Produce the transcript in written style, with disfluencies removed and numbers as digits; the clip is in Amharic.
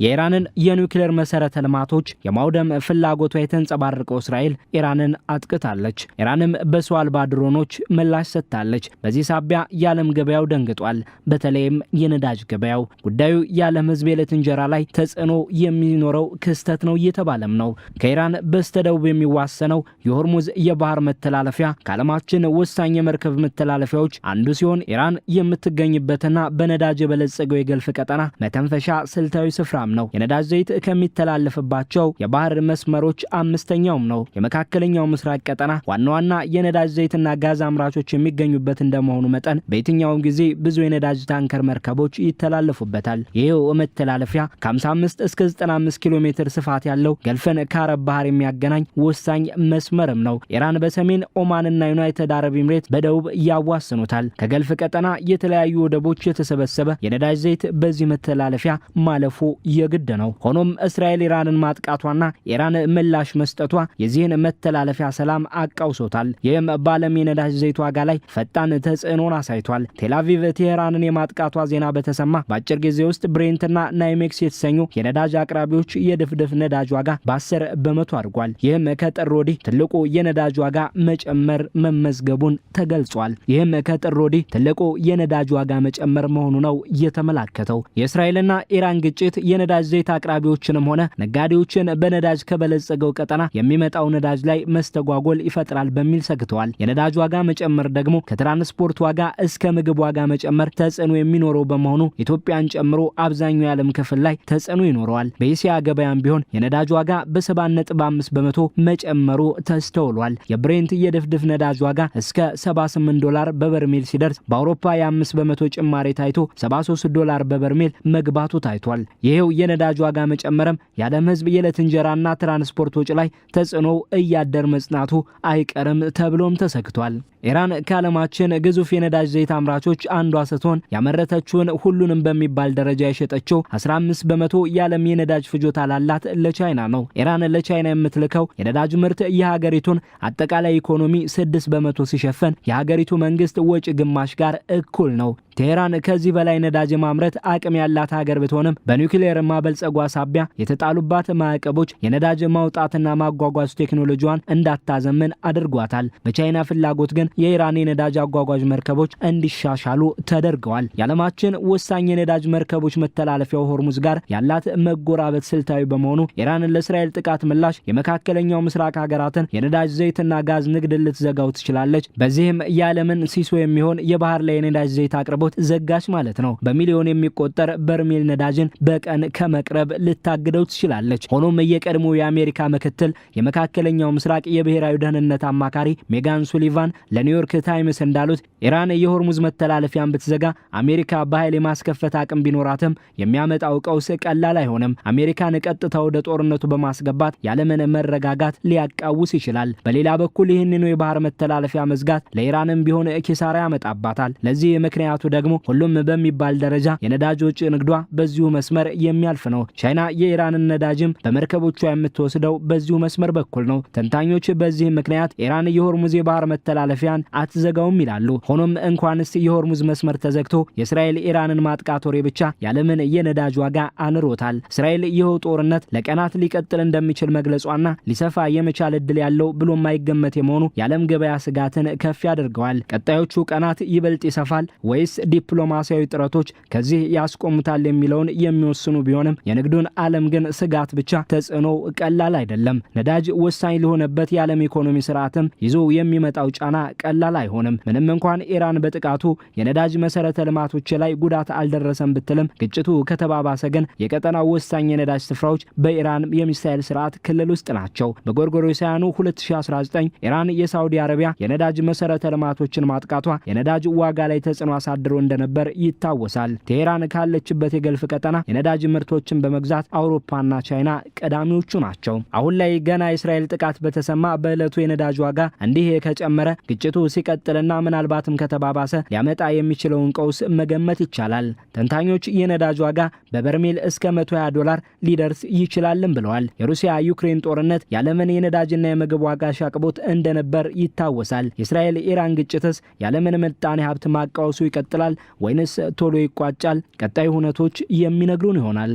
የኢራንን የኒውክሌር መሰረተ ልማቶች የማውደም ፍላጎቷ የተንጸባረቀው እስራኤል ኢራንን አጥቅታለች። ኢራንም በሰው አልባ ድሮኖች ምላሽ ሰጥታለች። በዚህ ሳቢያ የዓለም ገበያው ደንግጧል። በተለይም የነዳጅ ገበያው። ጉዳዩ የዓለም ሕዝብ የዕለት እንጀራ ላይ ተጽዕኖ የሚኖረው ክስተት ነው እየተባለም ነው። ከኢራን በስተደቡብ የሚዋሰነው የሆርሙዝ የባህር መተላለፊያ ከዓለማችን ወሳኝ የመርከብ መተላለፊያዎች አንዱ ሲሆን፣ ኢራን የምትገኝበትና በነዳጅ የበለጸገው የገልፍ ቀጠና መተንፈሻ ስልታዊ ስፍራም ነው። የነዳጅ ዘይት ከሚተላለፍባቸው የባህር መስመሮች አምስተኛውም ነው። የመካከለኛው ምስራቅ ቀጠና ዋና ዋና የነዳጅ ዘይትና ጋዝ አምራቾች የሚገኙበት እንደመሆኑ መጠን በየትኛውም ጊዜ ብዙ የነዳጅ ታንከር መርከቦች ይተላለፉበታል። ይህው መተላለፊያ ከ55 እስከ 95 ኪሎ ሜትር ስፋት ያለው ገልፍን ከአረብ ባህር የሚያገናኝ ወሳኝ መስመርም ነው። ኢራን በሰሜን፣ ኦማንና ዩናይትድ አረብ ኤምሬት በደቡብ ያዋስኑታል። ከገልፍ ቀጠና የተለያዩ ወደቦች የተሰበሰበ የነዳጅ ዘይት በዚህ መተላለፊያ ማለፉ የግድ ነው። ሆኖም እስራኤል ኢራንን ማጥቃቷና ኢራን ምላሽ መስጠቷ የዚህን መተላለፊያ ሰላም አቃውሶታል። ይህም በዓለም የነዳጅ ዘይት ዋጋ ላይ ፈጣን ተጽዕኖን አሳይቷል። ቴልአቪቭ ቴሄራንን የማጥቃቷ ዜና በተሰማ በአጭር ጊዜ ውስጥ ብሬንትና ናይሜክስ የተሰኙ የነዳጅ አቅራቢዎች የድፍድፍ ነዳጅ ዋጋ በ10% አድጓል። ይህም ከጥር ወዲህ ትልቁ የነዳጅ ዋጋ መጨመር መመዝገቡን ተገልጿል። ይህም ከጥር ወዲህ ትልቁ የነዳጅ ዋጋ መጨመር መሆኑ ነው የተመላከተው። የእስራኤልና ኢራን ግጭት የነዳጅ ዘይት አቅራቢዎችንም ሆነ ነጋዴዎችን በነዳጅ ከበለጸገው ቀጠና የሚመጣው ነዳጅ ላይ መስተጓጎል ይፈጥራል በሚል ሰግተዋል። የነዳጅ ዋጋ መጨመር ደግሞ ከትራንስፖርት ዋጋ እስከ ምግብ ዋጋ መጨመር ተጽዕኖ የሚኖረው በመሆኑ ኢትዮጵያን ጨምሮ አብዛኛው የዓለም ክፍል ላይ ተጽዕኖ ይኖረዋል። በኤሲያ ገበያም ቢሆን የነዳጅ ዋጋ በ7.5% መጨመሩ ተስተውሏል። የብሬንት የድፍድፍ ነዳጅ ዋጋ እስከ 78 ዶላር በበርሜል ሲደርስ፣ በአውሮፓ የ5% ጭማሪ ታይቶ 73 ዶላር በበርሜል መግባቱ ታይቷል። ይህው የነዳጅ ዋጋ መጨመርም የዓለም ሕዝብ የዕለት እንጀራና ትራንስፖርት ወጪ ላይ ተጽዕኖ እያደር መጽናቱ አይቀርም ተብሎም ተሰግቷል። ኢራን ከዓለማችን ግዙፍ የነዳጅ ዘይት አምራቾች አንዷ ስትሆን፣ ያመረተችውን ሁሉንም በሚባል ደረጃ የሸጠችው 15% የዓለም የነዳጅ ፍጆታ ላላት ለቻይና ነው። ኢራን ለቻይና የምትልከው የነዳጅ ምርት የሀገሪቱን አጠቃላይ ኢኮኖሚ 6% ሲሸፍን፣ የሀገሪቱ መንግስት ወጪ ግማሽ ጋር እኩል ነው። ቴሄራን ከዚህ በላይ ነዳጅ የማምረት አቅም ያላት ሀገር ብትሆንም፣ በኒውክሌር ማበልጸጓ ሳቢያ የተጣሉባት ማዕቀቦች የነዳጅ ማውጣትና ማጓጓዝ ቴክኖሎጂዋን እንዳታዘምን አድርጓታል። በቻይና ፍላጎት ግን የኢራን የነዳጅ አጓጓዥ መርከቦች እንዲሻሻሉ ተደርገዋል። የዓለማችን ወሳኝ የነዳጅ መርከቦች መተላለፊያው ሆርሙዝ ጋር ያላት መጎራበት ስልታዊ በመሆኑ ኢራን ለእስራኤል ጥቃት ምላሽ የመካከለኛው ምስራቅ ሀገራትን የነዳጅ ዘይትና ጋዝ ንግድ ልትዘጋው ትችላለች። በዚህም የዓለምን ሲሶ የሚሆን የባህር ላይ የነዳጅ ዘይት አቅርቦት ዘጋች ማለት ነው። በሚሊዮን የሚቆጠር በርሜል ነዳጅን በቀን ከመቅረብ ልታግደው ትችላለች። ሆኖም የቀድሞ የአሜሪካ ምክትል የመካከለኛው ምስራቅ የብሔራዊ ደህንነት አማካሪ ሜጋን ሱሊቫን ለኒውዮርክ ታይምስ እንዳሉት፣ ኢራን የሆርሙዝ መተላለፊያን ብትዘጋ አሜሪካ በኃይል የማስከፈት አቅም ቢኖራትም የሚያመጣው ቀውስ ቀላል አይሆንም። አሜሪካን ቀጥታ ወደ ጦርነቱ በማስገባት የዓለምን መረጋጋት ሊያቃውስ ይችላል። በሌላ በኩል ይህንኑ የባህር መተላለፊያ መዝጋት ለኢራንም ቢሆን ኪሳራ ያመጣባታል። ለዚህ ምክንያቱ ደግሞ ሁሉም በሚባል ደረጃ የነዳጅ ወጪ ንግዷ በዚሁ መስመር የሚያልፍ ነው። ቻይና የኢራንን ነዳጅም በመርከቦቿ የምትወስደው በዚሁ መስመር በኩል ነው። ተንታኞች በዚህ ምክንያት ኢራን የሆርሙዝ የባህር መተላለፊያን አትዘጋውም ይላሉ። ሆኖም እንኳንስ የሆርሙዝ መስመር ተዘግቶ የእስራኤል ኢራንን ማጥቃት ወሬ ብቻ የዓለምን የነዳጅ ዋጋ አንሮታል። እስራኤል ይኸው ጦርነት ለቀናት ሊቀጥል እንደሚችል መግለጿና ሊሰፋ የመቻል እድል ያለው ብሎ የማይገመት የመሆኑ የዓለም ገበያ ስጋትን ከፍ ያደርገዋል። ቀጣዮቹ ቀናት ይበልጥ ይሰፋል ወይስ ዲፕሎማሲያዊ ጥረቶች ከዚህ ያስቆሙታል የሚለውን የሚወስኑ ቢሆንም፣ የንግዱን ዓለም ግን ስጋት ብቻ ተጽዕኖ ቀላል አይደለም። ነዳጅ ወሳኝ ለሆነበት የዓለም ኢኮኖሚ ስርዓትም ይዞ የሚመጣው ጫና ቀላል አይሆንም። ምንም እንኳን ኢራን በጥቃቱ የነዳጅ መሰረተ ልማቶች ላይ ጉዳት አልደረሰም ብትልም፣ ግጭቱ ከተባባሰ ግን የቀጠናው ወሳኝ የነዳጅ ስፍራዎች በኢራን የሚሳኤል ስርዓት ክልል ውስጥ ናቸው። በጎርጎሮሳውያኑ 2019 ኢራን የሳውዲ አረቢያ የነዳጅ መሰረተ ልማቶችን ማጥቃቷ የነዳጅ ዋጋ ላይ ተጽዕኖ አሳድሮ እንደነበር ይታወሳል። ቴሄራን ካለችበት የገልፍ ቀጠና የነዳጅ ምርቶችን በመግዛት አውሮፓና ቻይና ቀዳሚዎቹ ናቸው። አሁን ላይ ገና የእስራኤል ጥቃት በተሰማ በዕለቱ የነዳጅ ዋጋ እንዲህ ከጨመረ፣ ግጭቱ ሲቀጥልና ምናልባትም ከተባባሰ ሊያመጣ የሚችለውን ቀውስ መገመት ይቻላል። ተንታኞች የነዳጅ ዋጋ በበርሜል እስከ 120 ዶላር ሊደርስ ይችላልም ብለዋል። የሩሲያ ዩክሬን ጦርነት የዓለምን የነዳጅና የምግብ ዋጋ አሻቅቦት እንደነበር ይታወሳል። የእስራኤል ኢራን ግጭትስ የዓለምን ምጣኔ ሀብት ማቃወሱ ይቀጥላል ወይንስ ቶሎ ይቋጫል? ቀጣዩ ሁነቶች የሚነግሩን ይሆናል።